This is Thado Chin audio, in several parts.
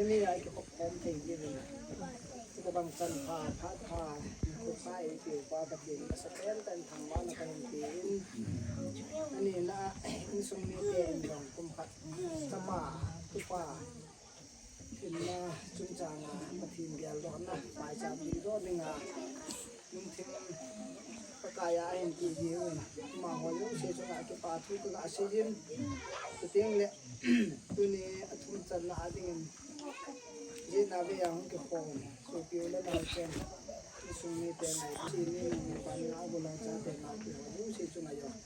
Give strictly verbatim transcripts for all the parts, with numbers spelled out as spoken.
Hemi a i kikhop khom thei diuvin, chutabang chan pha, phat pha, kho pha eipeu pa Pathen masa pen tah in thangvahna kahin pe in, ani na insung mite in jong kum khat chapa, tupa, thilna chungchang a Pathen geldohna maicham dingdoh dinga lungthim Pakai a ahin pe diuvin, amaho jouse chunga kipa thu kaga seijin, chuteng le tuni a thum channa a dingin jeh a ve a hung kikhom sopi u le nao chen, insung mite, nai chi, mi nu mi pa, nungah u golhang chate, naote ho jouse chunga jong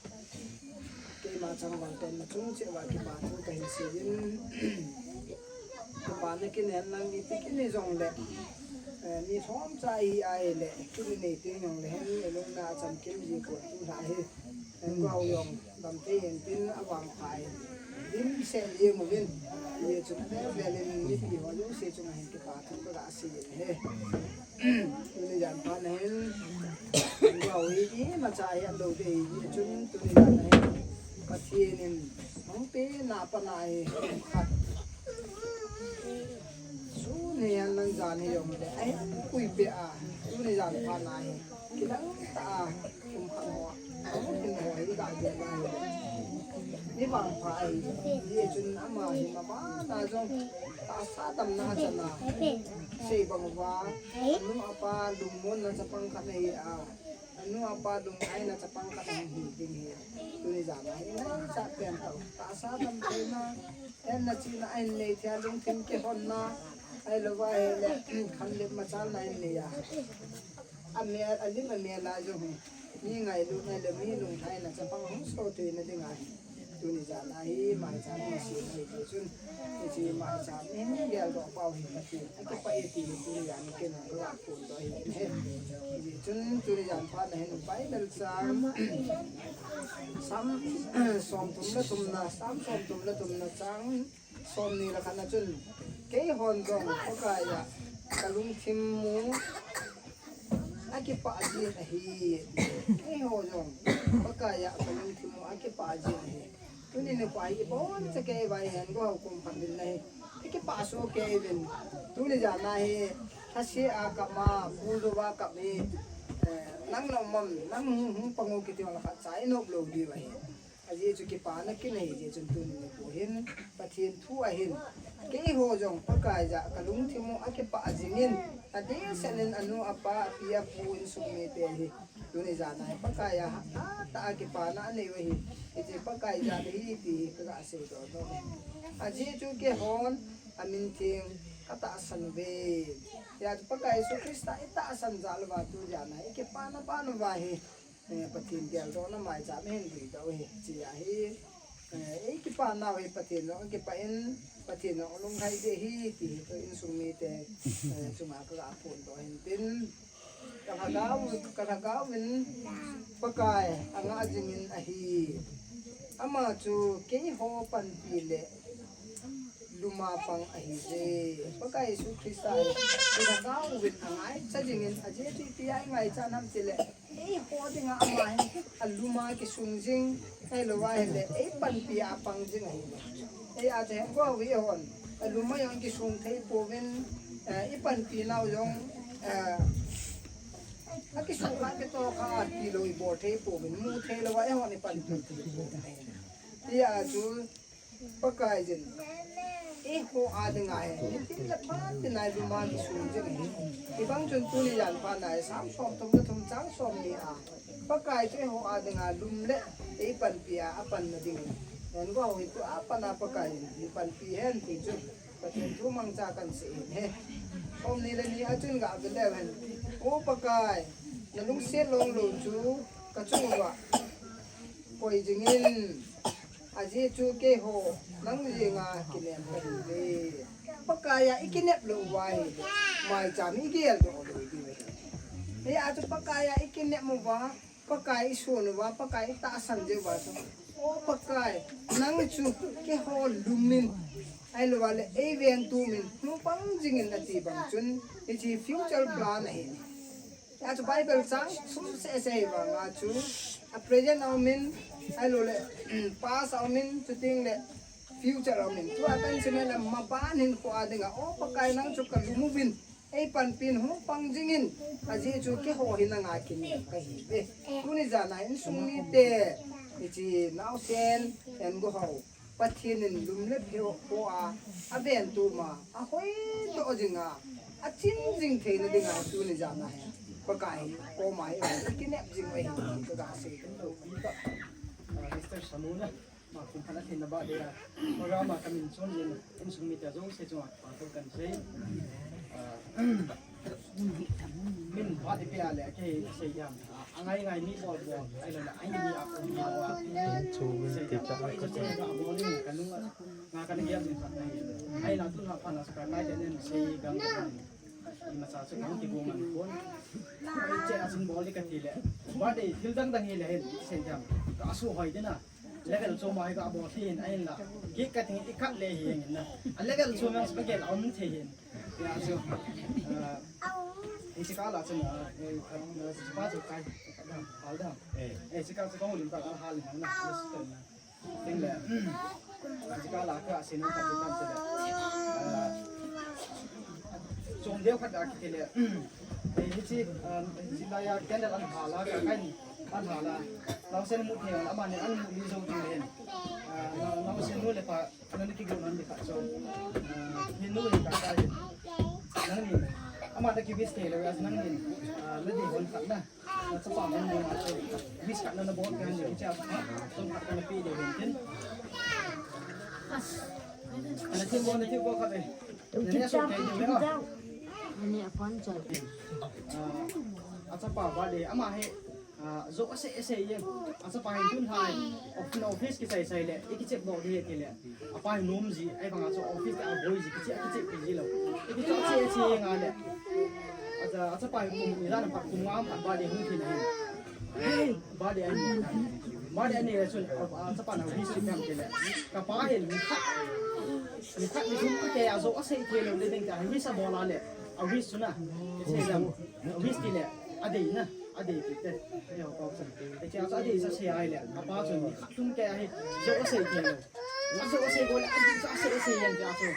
keima changvang pen na chung cheh uva kipa thu kahin seijin. Kipana kin hen lang, ipi kin hijongle, eh, mi lhomcha ihi a ahile, kin inei teng jongle hen, ilungna achamkim ji pon, tulha hi Lengao jong damthei hen tin, avangpha in dimset jeng uvin, hijeh chun avel vel in mipi ho jouse chunga hin kipa thu kaga seijin ahi. Tuni jan phat na hin, Lengao hi imacha ahet lou ding ahi, hijeh chun tuni jan na hin Pathen in ahung pena a pat na hi khat sun hihen lang jan hijongle, ahin puipeh a, tuni jan phat na hi kidang tah a kum khat ho, ahung hin ho hi ga gel na hi, mi vangpha ahi, hijeh chun ama hi mabana jong tahsa damna chan a, sei bang uva, anu apa lungmonna chapang khat ahi a, anu apa lungngaina chapang khat ahung hi ding ahi. Tuni jan a hi ngaichat pen tah u, tahsa damtheina, hetna chihna ahin nei thei a, lungthim kihonna, ahilouva ahile khanlep machalna ahin nei a, amel, alim amel a jong hi mi ngailutna le mi lunglhaina chapang ahung sotheina dinga hi tuni jan a hi maicham hin sem ahi, hijeh chun hiche maicham hin geldoh pau hi Pathen akipah e ti hi tuni jan a ken jong kaga phondoh ahi. Hijeh chun tuni jan phat na hin Bible chang Sam, somthum le thumna, Sam somthum le thumna chang somni le khatna chun, keihon jong Pakai a kalungthim u akipah jin ahi. Keiho jong Pakai a kalungthim u akipah jin ahi. Tuni nikho hi iboncha kei uva ihen, Lengao kum khat uvin ahi, ikipah soh kei uvin. Tuni jan a hi thase a kap a, pulou a kap hi, eh, nang na um am, nang hung, hung pang u kiti jongle khatcha inop lou diu ahi. Ajeh chu kipana kin ahi, hijeh chun tuni nikho hin Pathen thu ahin, keiho jong Pakai a kalungthim u akipah jingin, adehset in anu apa, api apu, insung mite hi tuni jan a hi Pakai a hatah a kipana anei u ahi. Hiche Pakai jal ahi ti hi kaga seidoh nom e. Ajeh chu keihon amin theng katahsan uve. Hijeh chun Pakai Jesu Christa itahsan jal uva tu jan a hi ikipana pan uva hi, eh, Pathen geldohna maicham ahin duidoh u ahi, hiche ahi. Eh, eikipana u hi Pathen jong akipah in, Pathen jong alunglhai ding ahi ti hi tu insung mite, eh, chunga kaga phondoh ahin tin, kalhagao, kalhagao in Pakai angah jingin ahi. Ama chu keiho panpi le lum a pang ahiye. Pakai Jesu Christa hi kalhagao in angaicha jingin, ajeh chu ipi a ingaichan ham tile, eiho dinga ama hi alum a kisung jing, ahilouva ahile eipanpi a apang jing ahi. Hijeh a chu Lengao hi eihon alum a jong kisung thei pouvin, eh, ipanpi nau jong, eh, akisukha kitohkha tilou ibol thei pouvin, mu theilouva eihon ipanpi thei pouvin ahi. Hijeh a chu Pakaiyin eiho a dinga hi nitin le phat tina lum a kisung jing ahi. Hibang chun tuni jan phat na hi Sam somthum le thum chang somni a, Pakai chu eiho a dinga lum le eipanpi a apanna dingin, Lengao hi tua pat a Pakaiyin eipanpi hen ti chu Pathen thu mangcha kahin sei ahi. Somni le ni a chun gave leu hen. O Pakai, nalungset longlou chu kachung uva koi jingin, ajeh chu keiho nang jenga kinem kahiuve. Pakai a ikinep lou uva ahile maicham hi igeldoh lou diu ahi. Hijeh a chu Pakai a ikinep uva, Pakai ison uva, Pakai itahsan jeh uva chu, O Pakai, nang chu keiho lum in, ahilouva le eivengtum in, hung pang jingin ati bang chun, hiche future plan ahi. Hijeh a chu Bible chang sum seh seh hi vang a chu, a present a um in, ahilou le past a um in, chuteng le Future aum in, tua kan sina le maban hin ko a dinga, o Pakai nang chu ka lum uvin, ei panpin hung pang jingin, ajeh chu keiho hi nanga kin kahi ve. Tuni jana insung mite, hiche naosen, en go hao, Pathen in lum le pho a, aven tuma, ahoidoh jinga, achin jing theina dinga, tuni jana hi, Pakai koma hi, kinep jing uve, ka ga sei. Mister Samuna. Makum khat a thina birthday a. Program a kamin chon in, insung mite jouse chunga kipa thu kan sei. Ah, min birthday pe a le, kei sei diam. Ah, angai ngai mi bol bol, ahilou le, ai ni a ko mi bol a. Sei diam, ka bol in, ka nung a, nga ka na giam in khat nai. Ahina tun ha phan a sa ka ngai den in sei gam. Ima sa chu nang ki bol man kon. Che a sin bol ni ka ti le. Birthday thil dang dang hi le hin, sei diam. Ka su hoi dena. Level chom a hi ka bol thei in, ahinla. Cake cutting i cut le hi in na. A level chom a ka gel a um thei in. Ya chu. Ah, hiche kah a chu na, eh, khat, eh, hiche pa chu kai, khat dam, hal dam. Eh. Eh, hiche kah chu ka hol in ta, hal in na, na, na, na. Tin le, hiche kah a ka sei nom khat chu kan ti le. Ah, chom deu khat a kiti le. Eh, hiche, ah, hiche lai a candle an hal a, ka kai an hal a. Naosen mu thei a, amani an mu li jou ding le. Ah, na, naosen nu le pa, nang ni kigo nan di khat chu. Ah, hin nu hin ka kai. Nangni, ama ta ki wish thei le, nangni, ah, le di hon khat na. Achapa hon ding a chu. Wish khat na na bol kan ding cha. Chom khat na pe ding hin tin. Na thim bol, na thim bol khat e. Na ne so ke ding le. Ani a pon chal. Ah, achapa birthday ama hi, ah, jo asei asei ye. Achapa hin tun hai. Of na office ki sai sai le. I ki chep bol ding ti le. Apa hi nom ji, ahivanga chu office a boi ji, kiche, kiche pi ji lou. Kiche, kiche, kiche nga le. Acha, achapa hi kum, ni dan pa kum nga pa birthday hung thei na hin. Hey, birthday ani. Birthday ani le chun, a, achapa na wish ti kam ti le. Ka pa hin, ni khat. Ni khat ni thum ke a jo asei thei lou le ding ka, wish a bol a le. A wish chu na. Kiche jam. Wish ti le. A dei na. A dei ti te. Ni ho pa chan. Kiche a chu a dei sa sei ai le. A pa chun ni khat thum ke a hi. Jo asei thei lou. Ase, ase, go le, ase, ase, ase, yan, ase.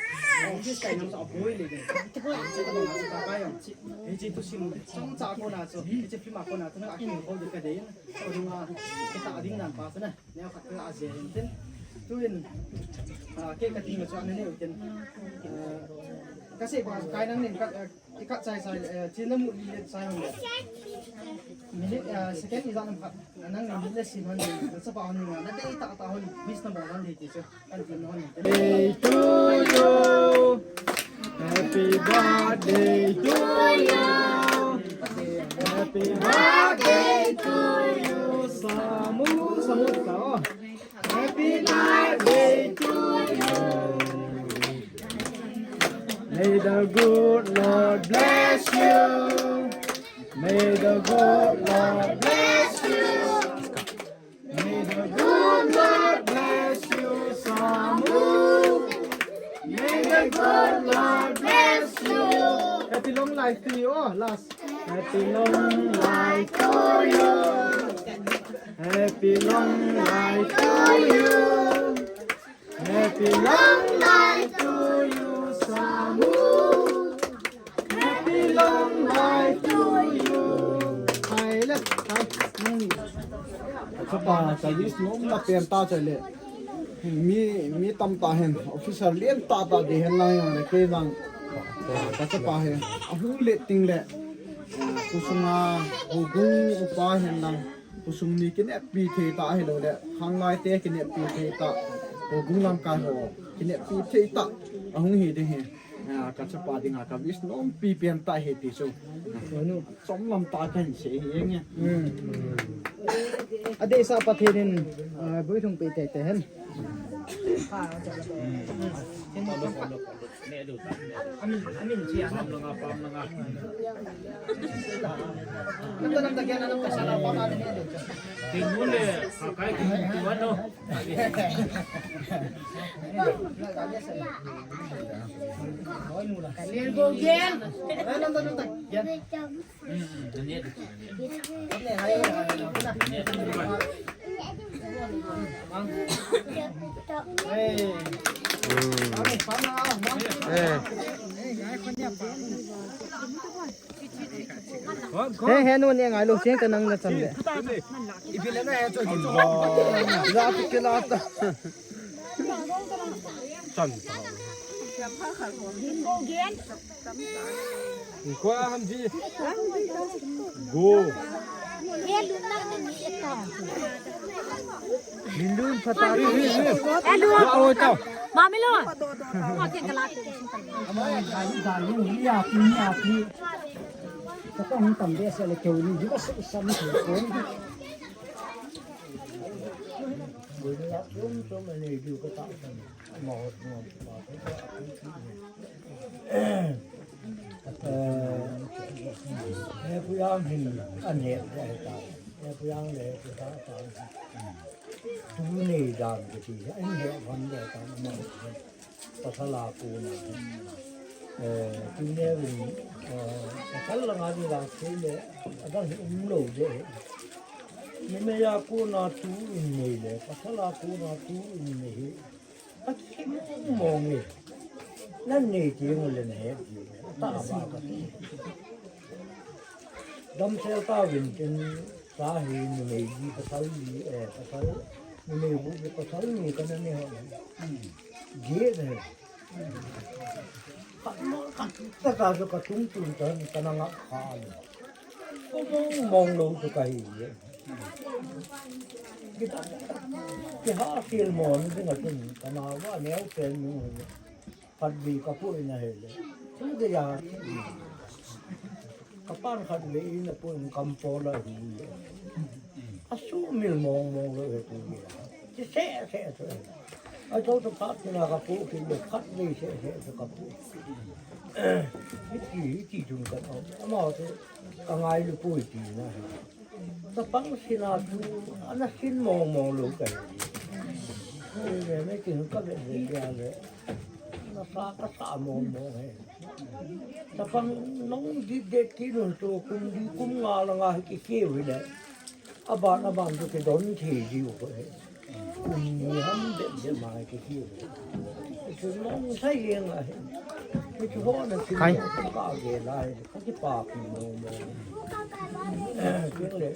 Oh, this guy nam sa boy le. Ase, ase, ase, ase, ase, ase. Hiche thusim, chomcha kona chu, hiche film a kona chu, nang a kimu kho ding ka dei. Odunga, kita ding nan pa chu na. Neo khat ka ase hin tin. Tuin, ah, cake cutting chu ana nei u tin. Ah, ka sei ba, kai nang nin ka, ah, I khat chai chai, eh, chin na mu li le chai hon le. Minute, eh, second ijat nam khat. Nang ni minute le sin hon le, na chapa hon le, na dei tah tah hon, wish na bol hon le ti chu. Kan tin hon le. Birthday to you. Happy birthday to you. Happy birthday to you. Samu, samu ta, oh. Happy birthday to you. May the good Lord bless you. May the good Lord bless you. May the good Lord bless you, Samu. May the good Lord bless you. Happy long life to you all. Last. Happy long life to you. Happy long life to you. Happy long life to you, Samu. Happy long life to you. Hai le, hai. Chapa, service nom na pen ta chale. Mi, mi tam ta hen, officer lien tah tah ding hen lang jong le kei vang. Ka chapa hi, ahung le ting le. Khosunga, houbung upa hen lang. Khosung mi kineppi thei tah ahilou le. Khanglai te kineppi thei tah. Houbung lamkai ho, kineppi thei tah. Ahung hi ding hi. Ah, ka chapa dinga ka wish nompi pen tah hi ti chu. Chom lam tah kahin sei hi nge. Hmm. Adeh sa Pathen in, ah, bui thung pe tei tei hen. Amin, amin, ji, amin. Namta, namta, kya namta sala pa ma ne do. Tinule, kakai ki tuan no. Len go gen. Namta, namta, kya. Hey. Eh. He, he, nu ne ngai lo, sing ka nang na chan le. Ipi le na he cho ki. La ti ke la ta. Chan. Ko ham ji. Go. Minlun phatah. Hello. Oi tao. Mami lo. Ama ya, ya, ya, ya, ya. Ka tong tam be sa le keu ni, ji ba sa, sa mi ko. Ko ni la, tum, tum, ni du ka ta. He pu yang hin an he ta ta. He pu yang le pu ta ta. Tu nei dan ke ti, an he van le ta ma. Pasal a ko na. Eh, tu ne vin, eh, pasal la nga di la ke le, adang um lo de. Ni me ya ko na tu in nei le, pasal a ko na tu in nei. Ka kimong mong e. Nan nei ti ngol le na he ti. Ta ba ka. Damsel ta vin tin ta hi numei ji pasal ji, eh, pasal numei bu ji pasal ni ka na ne ho. Ji ne. Ka ma ka ta ka ka tung tung ta ni ka na nga ka ni. Ko mong mong lo tu ka hi. Ki ha sil mo ni nga tun ka na wa ne o pen ni. Khat vei ka pu in a hele. Thu de ya. Ka pan khat vei in a pu in kam po la hi. A su mil mong mong lo he tu ya. Ti se se se. A to to pa ti na ka pu ki le khat vei se se se ka pu. Iti iti jun ka. Ama te ka ngai lu pu ti na. Chapang sina tu, ana sin mong mong lo kai. Ei, me, me kin ka ve ve ya le. Na sa ka sa mong mong he. Chapang nong di de ki nun tu kum di kum nga la nga ki ki ve le. Aban, aban tu ki don thi di ko he. Kum ni ham de de ma ki ki ve. Ki nong sai ye nga he. Ki ho na ki ka ve lai. Ka kipa pi mong mong. Eh, keng le.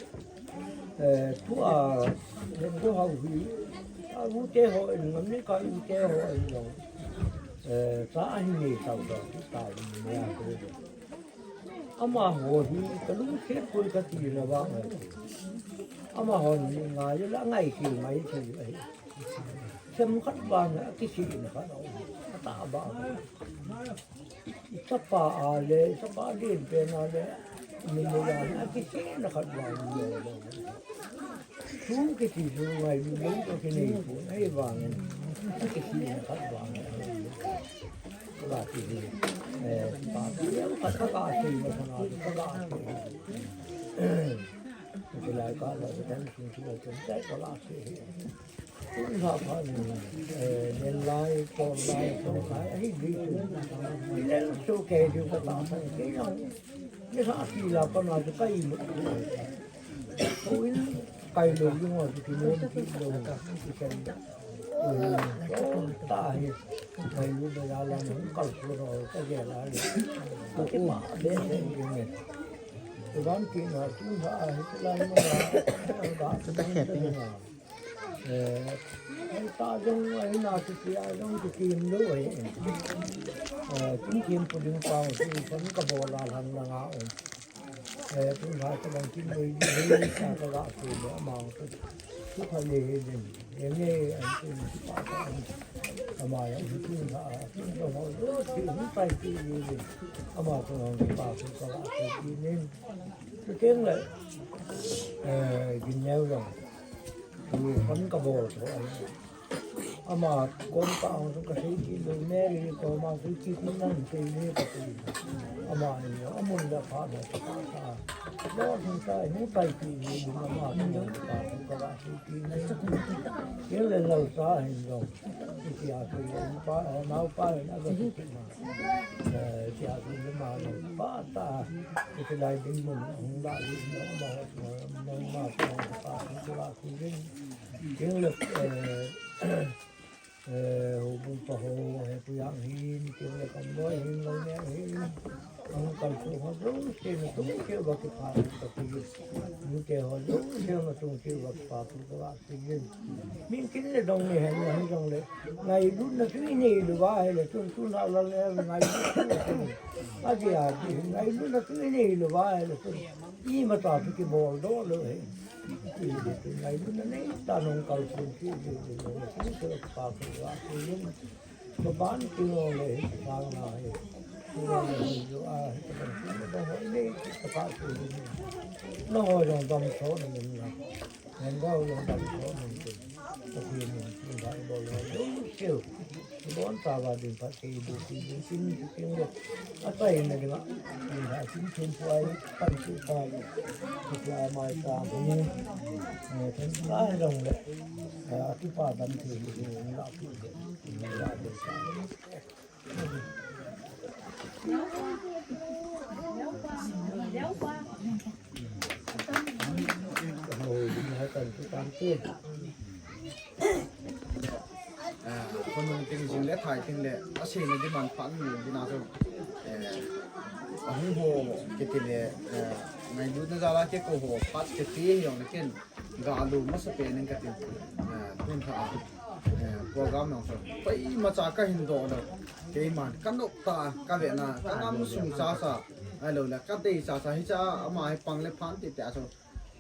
Eh, tua, eh, tua hau hi. A u te ho in, ngam ni ka u te ho in lo. Eh, ta a hi ni tau tau, ta a hi ni a ko. Ama ho hi, ka lungset poi ka ti na vang. Ama ho ni ngai la ngai ki ngai ki ai. Sem khat vang a ki si na khat. Ta ba. Chapa a le, chapa din pen a le, ni mo ya, a ki se na khat ba ni mo. Thu ki ti su ngai ni mo ko ki nei ko, ai ba ni. A ki se na khat ba ni. Ba ki ni, eh, ba ki ni, ka ka ka se na ka na, ka ka se. Ki lai ka la, ka ni su su ka ka ka se. Tun ha pha ni, eh, nen lai, tol lai, tol lai, ahi di tu. Nen su ke di ka ta sa ke na. Ni sa ti la pa na tu kai lu. Ko in kai lu yung wa tu ki nen ki lu ki ken. Eh, ta hi. Kai lu ba ya la ni kal su ro ka ge la ni. Ko ki ma de se ki ne. Tu ban ki na tu ha hi tu lai ma na. Ka ta he pe. Eh, ta jong, eh, na ti ti a jong ti kim lo, eh. Eh, kim kim pu ding pau, ti pon ka bol a lang lang a, eh. Eh, tu na ka bang kim lo, eh, sa ka ga tu lo, ma tu. Tu ka le he din. Ye ne, an tu pa ka an. Ama ya, tu na, tu na ho, tu ti hu pai ti ye din. Ama tu na pa tu ka ga tu ti nin. Tu keng le. Eh, gin yau jong. Tu pan ka bol tho ai. Ama kon pa ang ka sei ki lo Mary ko ma sei ki kun nan sei ni ka sei. Ama ni amun da pa da pa ta. Lo sun sa ni pai ki ni ding ama ni da pa ka ba sei ki ni. Ye le lo sa hin lo. Ki a sei pa na pa na ka sei ki ma. Eh, tia tu ni ma lo pa ta. Ki lai ding mun hung da ding ma ma ma pa pa pa pa. Ding le, eh, Eh, houbung pa ho, hepu yang hin, keu le kam boi hin, lo neng hin. Ang kalsu ho jouse natung cheh uva kipathu kape. Nute ho jouse natung cheh uva kipathu kape. Min kin le dong ni hen, hijongle ngailutna chu inei lou va ahile, tun tun a lal le ngailutna chu adia, ngailutna chu inei lou va ahile, tun imacha chu kibol doh lou ahi. Ngailutna neitah in kalsun ti, ti, ti, ti, ti, ti, ti, Baban kingong le hi, kipana hi. Kingong le hi, jo a, hi, kipana hi, kipana hi, kipana hi. Nangho jong damsot na min na. Nangho jong damsot na min. Pathen in, min ba, ibol le, jo, jo. Ibon ta ba din pa, ke, ibu, ke, ibu, kin, kin, kin, le. Atai na dinga. Min ba, kin, kin, pu ai, pan, kin, pa, kin, kin, pa, mai, ta, kin. Eh, kin, pa, jong le. Eh, atu pa, dam, kin, kin, kin, la, kin, kin. Khonung ting jing le thai ting le, aseina demand phat ni ding a chu, eh, ahung ho kiti le, eh, ngailutna jal a kikou ho phat kiti hi jong le ken, ga lou masapen in kati, eh, tun kha, eh, program jong chu koimacha kahin doh lou. Keiman kanop ta, kavena, kangam sung chacha, ahilou le, kadei chacha, hicha, ama hi pang le phan ti tia chu,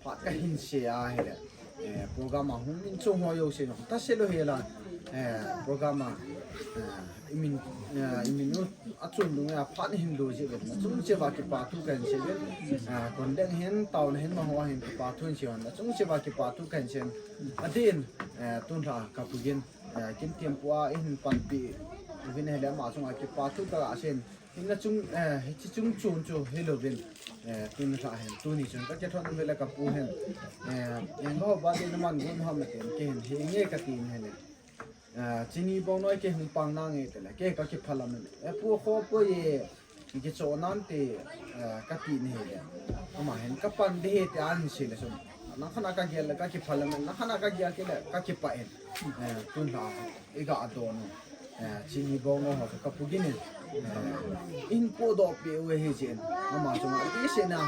phat kahin se a ahile, eh, program a hung min chung ho jouse jong, ta se lou hela, eh, program a, eh, imin, eh, imin u, achun dung a, phat hin lou ji ve, achung cheh uva kipathu kahin se ve, eh, kon deng hin, taona hin, ma ho hin kipathu hin se hon, achung cheh uva kipathu kahin se, adin, eh, tun lha kapu gin, eh, kin tiempu a, ihin panpi, uvin ahile ama chunga kipathu kaga sen, Hinla chung, eh, hiche chung chun chu hilouvin, eh, tun lha hin, tuni chun kakithot uve le kapu hin, eh, Enga ho birthday naman gon ham atin, kei hin, henge katin ahile. Eh, Chini Bongnoi kei hung pang nange tile, kei kakiphalam in. Eh, pu kho pu ye, kicho nante, eh, katin ahile. Ama hin kapan ding ahi tia ahin sei le chun. Nang khat a kagel le kakiphalam in, nang khat a kagel kit le kakipah in. Eh, tun lha, iga don u. Eh, Chini Bongnoi ho chu kapu gin in, eh, eihin podoh peh u ahi jeh in, ama chunga ati sena,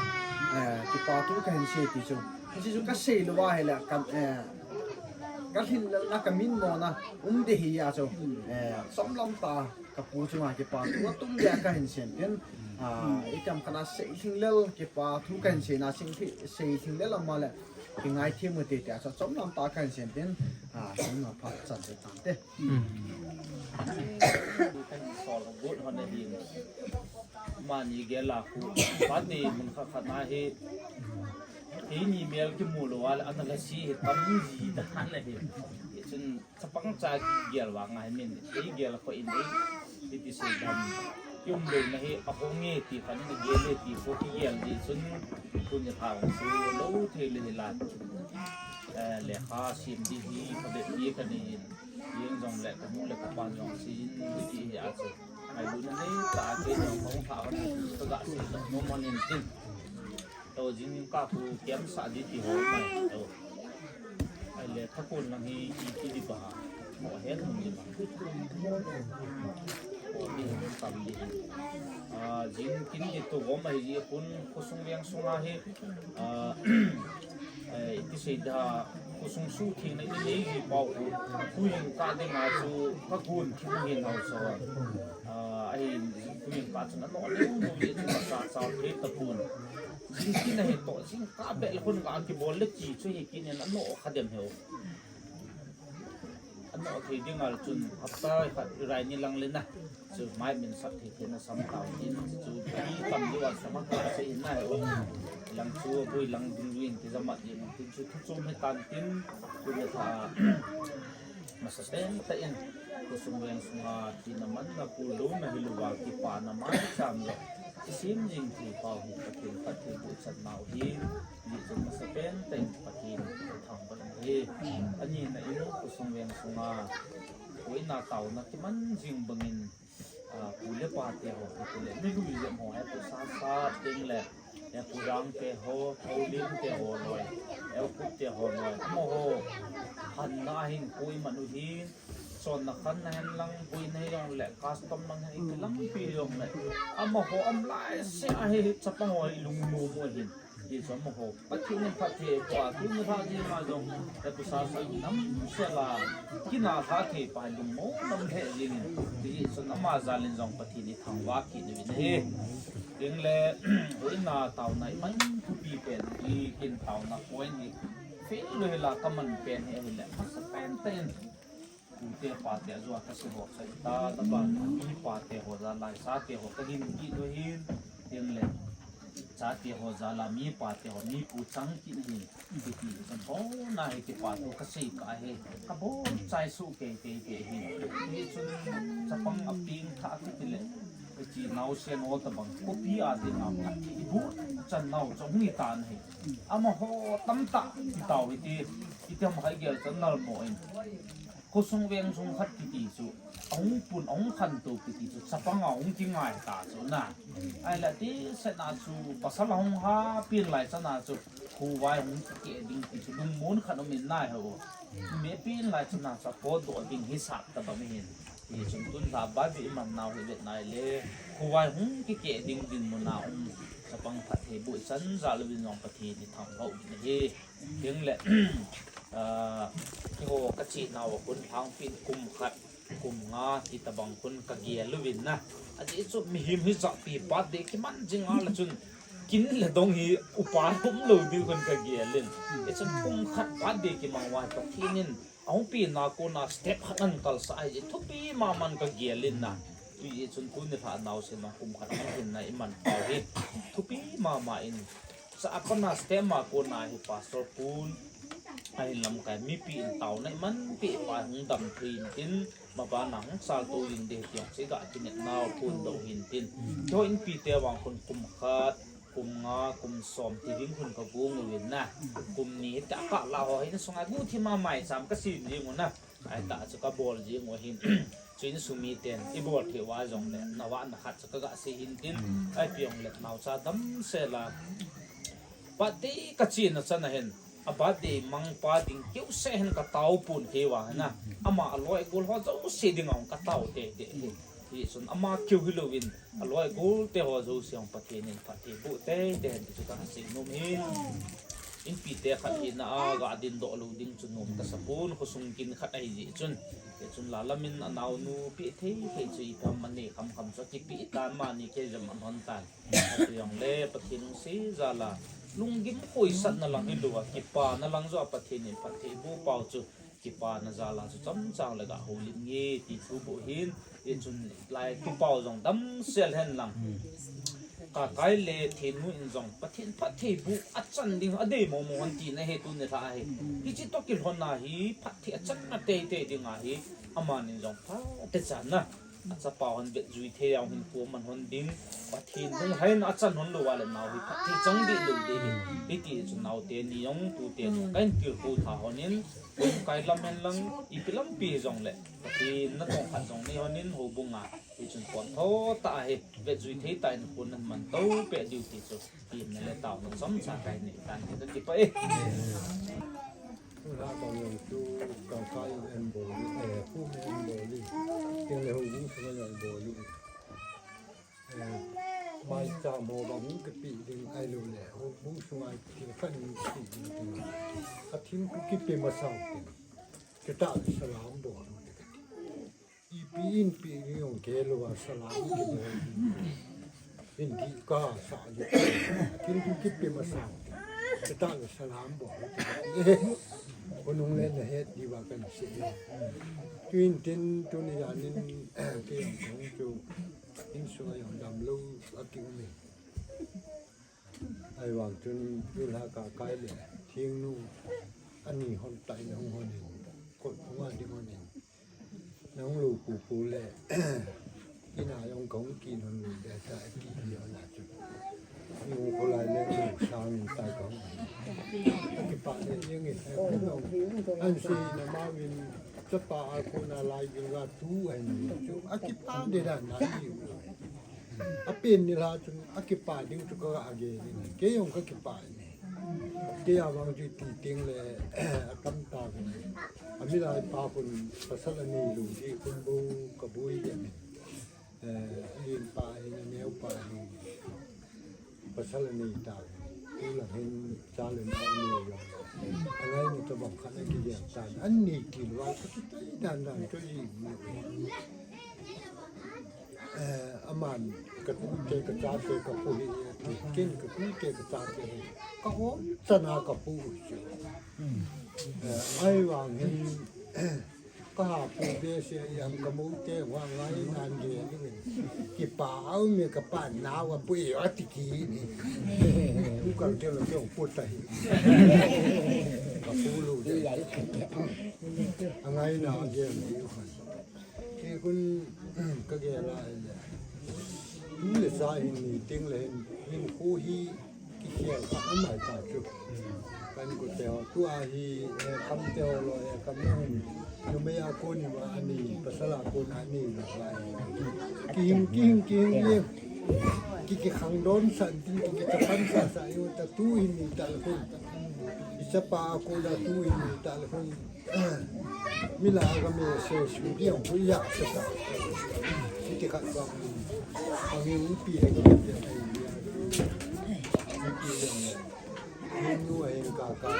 eh, kipathu kahin sei ti chu. Hiche chu kasei lou ahile, ka, eh, kalhinlelna kamin mona um ding ahi a chu, eh, chomlam tah a kapu chunga kipathu atum dia kahin sei tin, ah, itam kana sei lhinglel kipathu kahin seina, sei lhi-, sei lhinglel ama le, kingaithem u te tia chu chomlam tah a kahin sei tin, ah, sung a phat chan se tante. Sol got hon ahi. Mani gel a khu. Phat ni mun khat khat na hi. Keini mel kimu lou a le ana la si hi tam ji dan ahi. Chun chapang cha kigel vang ahi min. Kei gel kho in ei. Ti ti sei dan. Kium lou na hi ahung e ti khan in gel e ti kho kigel ji chun. Tuni tha hung su lou thei le hi la. Eh, lekha sim di hi phabep di kani in. Jeng jong le, kanu le kapan jong si in, hiti hi a chu. Ngailutna neitah a kei jong kahung thah hon, kaga sei nom hon in tin. To jing in kapu kiam sah di ti ho mai to. Ahile thakon lang hi iti di ba. Mo het hung di ba. Ko di hung tam di. Ah, jing kin di to gom ahi ji khun khosung veng sunga hi. Ah, Eh, iti sei da, khosung suhthengna inei ji pau khu, tu jingkah dinga chu kagon thim u hin hausa. Ah, ahin, tu jingkah chun anoh leu lou jeh chun asa chau thei tapon. Jing kin ahi toh, jingkah beh le khun ga kibol le ti chu hi kin in anoh kha dem hiu. Anoh thei dinga chun hapta khat irai ni lang le na. Chu mai min sap thei thei na sam tau tin chu i tam diu a sam ka sei na o. Lang chu bui lang ding win ti jamat ding tin chu thu chom he tan tin tu le tha. Masa pen ta in khosung veng sunga thina manna pu lou na hi lou va kipana mai cham lo. Isim jing thei pau hi Pathen Pathen bu chan nau hi. Ni chun masa pen ta in Pathen thangvah in ahi. Ani na in khosung veng sunga. Koina taona kiman jing bangin, ah, pu le pa te ho, pu le mi lui lem ho, he pu Sasa teng le, he pu Rang te ho, Paulim te ho loi, he pu te ho loi, mo ho, han na hin koi manu hi, Chonna khanna hen lang, boina hi jong le, custom lang hen, ipi lampi jong le. Amaho um lai se ahi, chapang ho i lungnom u ahin. Hichu amaho Pathen in phatthei boh a, tuni lha jing a jong, ka tu sa sa nam se la, kina lha thei pa lungnom nam lheh jing in. Hichun ama jal in jong Pathen i thangvah kit uvin ahi. Tin le, boina taona i man thupi pen hi, kin taona point hi. Fail lou hi la ka man pen hi ahile, masa pen tah in. Pute pate a jua ka se ho sa ta, ta ba mi pate ho jal a, sate ho ka hin kit u ahin, tin le. Chate ho jal a, mi pate ho, mi pu chang kit ahin. Hiti chun ho na hi kipa thu ka sei kah hi, ka bol chai suh kei kei kei ahin. Hichun chapang a peng thah kiti le, hiche naosen ho tabang, khopi a dinga phatthei i boh chan nau chu hung hi tan ahi. Amaho tamtah ti tau hiti, hiti ham khai gel chan nal mo in. Khosung veng sung khat kiti chu, ahung pun, ahung khantou kiti chu, chapang a hung kingai ta chu na. Ahile ti set na chu, pasal ahung ha pen lai chan a chu, khovai hung kikeh ding ti chu, lungmon khat um in nai ho. Numei pen lai chan a chu, apotdoh ding hi sat tabang ahin. Hichun tun lha Bible i man nau hi vet nai le, khovai hung kikeh ding dinmun a um, chapang phatthei boh i chan jal uvin jong Pathen i thangvah u ahi. Tin le, ah, keiho ka che nau a kon lhangpi in kum khat, kum nga ti tabang kon ka gel uvin na. Ajeh chu mihem hi jahpi birthday kiman jing a le chun kin le dong hi upa um lou ding kon ka gel in. Hichun kum khat birthday kimang uva Pathen in ahung pena kona step khat ahin kalsah ahi jeh thupi mama in ka gel in na. Hijeh chun tuni lha naosen a kum khat ahin na i man pau hi thupi mama in. Sa a kona step a kona hi pastor pun ahin lamkai mipi in taona i man peh pa hung dam thei in tin, ma bana hung saltou ding ding ti jong chu i ga kinep nau phondoh u ahin tin. Keiho inpi te vang khun kum khat, kum nga, kum som ti ding khun ka gong uvin na. Kum ni hita kah la ho hin sunga guhthim a maicham ka sem jing u na. Ahitah chu ka bol jing u ahin. Chu insung miten i bol thei uva jong le, na vah na khat chu ka ga sei hin tin. Ahi peh jong le naocha damsel a. Birthday ka chena chan a hin, a birthday mang pa ding keu seh hin ka tao pon kei uva hin a. Ama a loi a gol ho jouse ding a hung ka tao teitei hi. Hichun ama keu hilou in, a loi a gol te ho jouse hung Pathen in phatthei boh teitei hen ti chu ka sei nom in. Inpi te khat hina a ga dingdoh lou ding chu nom ka sa pon, khosung kin khat ahi jeh chun. Hichun la lam in a naonu peh thei thei chu ipi ham a nei kham kham chu a kipeh tan, mani kei jong a hon tan. Ati jong le Pathen lungset jal a, lunggim khoisatna lang hilou a, kipana lang joh a Pathen in phatthei boh pau chu, kipana jal a chu chomcha le ga houlim nge ti thu boh hin, hichun lai tu pau jong damsel hen lang. Kakai le Thenu in jong Pathen phatthei boh a chan ding a dei momo hon tina hi tuni lha hi. Hiche toh kilhon a hi phatthei a channa teitei ding ahi, amani jong phatechan na. A chapa hon vetjui thei a hung hinkho man hon ding, Pathen hung hai na a chan hon lou a le nao hi phatthei chang deh lou ding hi. Hiti chun naote ni jong tute jong ka hin tilkhou tha hon in, kum kai lam hen lang, ipi lampi jong le, Pathen natong khat jong nei hon in, houbung a, hichun pon tho tah a hi, vetjui thei tah in khun nan man to peh diu ti chu. Tin le taona chomcha ka hin nei tan hi ka kipah e. Tun lha bang jong chu Kangkai in an bol u, eh, kum in an bol u. Tin le houbung sunga jong bol u. Eh, maicham ho bang hung kipe ding ahilou le, houbung sunga thil khat hung kipe ding tin. A thil kipe masang tin. Kitah le salam bol u te ka ti. Ipi in pi ni jong kei lou a salam kibol. Hindi ka sa ji. Kin tu kipe masang. Kitah le salam bol. Khonung le na het diu va kan sei. Tuin tin tuni jan in kei jong kong chu insung a jong damlou a ki um e. Ahivang chun, tun lha Kakai le Thingnu ani hon tah in hung hon in, kot phunga ding hon in. Nahung lou pupu le, ina jong kahung kin hon lou le, ta ki di hon a chu. Ni hung kholai le, lou sang in tai kahung. Akipah le, jeng e, eh, an sei na ma vin, chapa a kona lai gil ga tu ahi chu. Akipah de dan na ni. Apen ni lha chun akipah ding chu ka ga gel in. Kei jong ka kipah in. Kei a vang chu ti teng le, a tam ta ve. A milai pa khun pasal a nei lou ji khun bou ka boi ve. Eh, a in pa hin, a neo pa hin. Pasal a nei ta ve. Tu lang hin cha le nao a nei lou. A ngai ni tabang khat a kigel ta. An nei ti lou a ka kitai dan dan chu ji. Eh, aman, ka tute, ka chate, ka pu hi, ken ka tute, ka chate hi, ka hom chana ka pu u chu. Eh, ahivang hin, ka ha pu behseh a, ka moute, wa ngai nan ge, kipa a um e, ka pa nao a pu e, ati kit ni. Ku kal te lo te pu ta hi. Ka pu lou de. A ngai na ge ni u khan. Kei khun ka gel a ahile, tu le cha hin ni teng le hin, hinkho hi kikhel kha amai ta chu. Ka inkote ho, tua hi, eh, kham te ho lo, eh, kham te ho. Numei a kon a nei, pasal a kon a nei lo. Kihing, kihing, kihing le. Ki, kikhangdon san tin, ki, kichapan sa sa, yo ta tu hin ni ta le khun. I chapa a kon a tu hin ni ta le khun. Mila ga me se su diang pu ya se sa. Siti khat ba. Ang pi le ga me ai. Pi ya. Ni nu ai ka ka.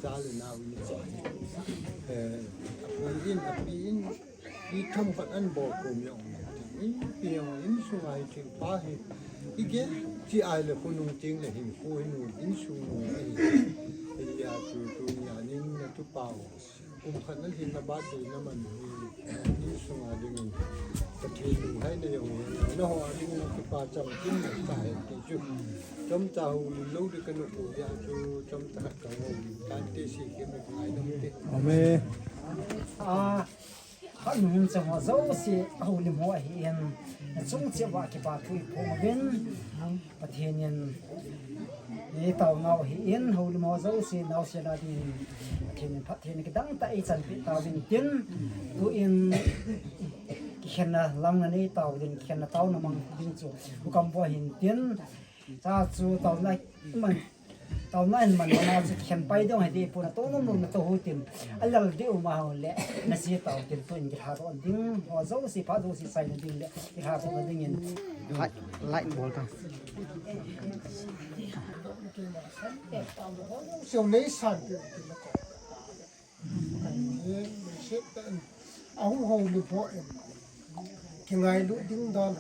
Cha le nao ni. Eh, a pu in, a pi in. I themkhat an bol kum jong. In pi jong, insunga hi thil pha hi. I gel chi ai le khonung teng le hinkho hi nu, insung nu ahi. Hi a tu tu ni a ning na tu pau. Kum khat na hin na ba ti na man hi. Insunga ding in. Pathen lunghai na jong hi. Na ho a ding na tu pa cham tin na ta hi ti chu. Chomcha houlim lou ding ka nu ku ya chu chomcha khat ka houlim. Tante si ke me ngai dam te. Amen. Ah, Khat nung chang ho jouse, a houlim ho ahin, na chung cheh uva kipa thu i phong uvin, Pathen in, i taona u ahin, houlim ho jouse, naosen a ding, Pathen in phatthei na kidang tah eichan peh tauvin tin, tuin, kikhenna lang na nei tauvin, kikhenna taona mang ding chu, u kam bo hin tin, cha chu taona man, Taona in man na chu khen pai dong hi dipon a to nom nom na to hu tin. A lal deu ma ho le. Na si tao tin tuin kilha ron ding. Ho jouse pha jouse sai na ding le. Kilha ron ding in. Light, light bol ta. Siu nei san tin tin na ko. Ani, set tan. Ahu ho ni po em. Kingailu ding dan.